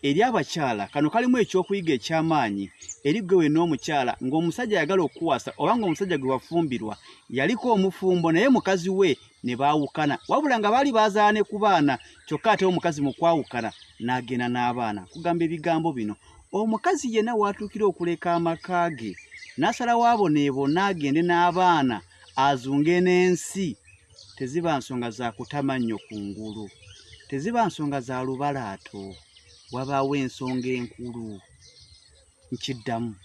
Eri abakyala, kano kalimu ekyokuyiga eky'amaanyi eri ggwe wenna omukyala ng'omusajja ayagala okukuwasa oba ng'omusajja gwe wafumbirwa yaliko omufumbo naye mukazi we ne baawukana, wabula nga baali bazaala ne ku baana, kyokka ate omukazi mu kwawukana n'agenda n'abaana. Kugamba ebigambo bino, omukazi yenna w'atuukira okuleka amaka ge n'asalawo aboneebone agende n'abaana azunge n'ensi, teziba nsonga za kutama nnyo ku ngulu, teziba nsonga za lubalaato, wabaawo ensonga enkulu. Nkiddamu,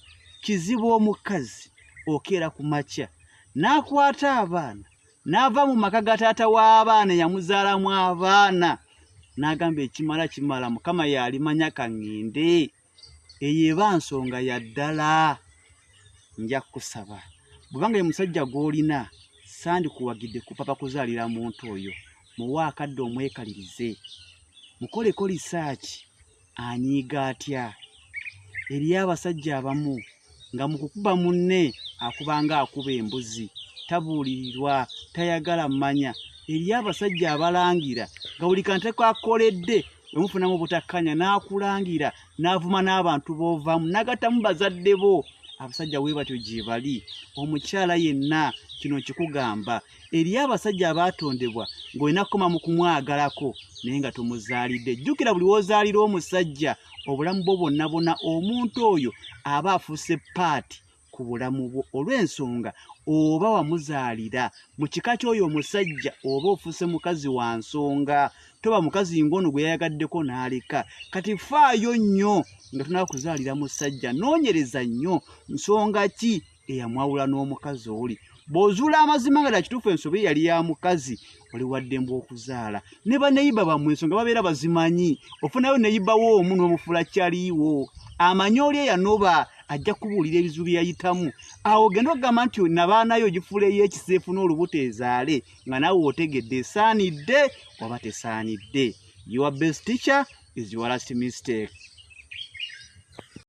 kizibu omukazi okeera ku makya n'akwata abaana n'ava mu maka ga taata w'abaana eyamuzaalamu abaana n'agamba ekimala kimala, Mukama y'alimanya kaŋŋende. Eyo eba nsonga ya ddala. Nja kukusaba bw'oba nga ye musajja gw'olina, sandikuwagidde kupapa kuzaalira muntu oyo. Muwe akadde omwekalirize, mukoleko lisaaki, anyiiga atya? Eriyo abasajja abamu nga mu kukuba munne akuba nga akuba embuzi, tabuulirirwa, tayagala mmanya. Eriyo abasajja abalangira nga buli kantu kakoledde bwe mufunamu obutakkaanya n'akulangira n'avuma n'abantu b'ovaamu n'agattamu bazadde bo. Abasajja bwe batyo gye bali. Omukyala yenna kino nkikugamba, eriyo abasajja abaatondebwa ng'olina kukoma mu kumwagalako naye nga tomuzaalidde. Jjukira buli w'ozaalira omusajja obulamu bwo bwonna bwonna omuntu oyo aba afuuse paati ku bulamu bwo olw'ensonga oba wamuzaalira mu kika ky'oyo omusajja oba ofuuse mukazi wa nsonga. Toba mukazi ng'ono gwe yayagaddeko n'aleka. Kati faayo nnyo nga tonaba kuzaalira musajja, noonyereza nnyo nsonga ki eyamwawula n'omukazi oli. Bw'ozuula amazima nga ddala kituufu ensobi yali ya mukazi, oli wa ddembe okuzaala. Ne baneyiba bammwe ensonga babeera bazimanyi. Ofunayo neyiba wo omu n'omufuula kyaliiwo. Amanyi oli eyanoba ajja kubuulira ebizibu bye yayitamu. Awo ogenda okugamba nti nabaana yo ogifuula ey'ekiseefu n'olubuto ezaale nga naawe otegedde esaanidde oba tesaanidde. Your best teacher is your last mistake.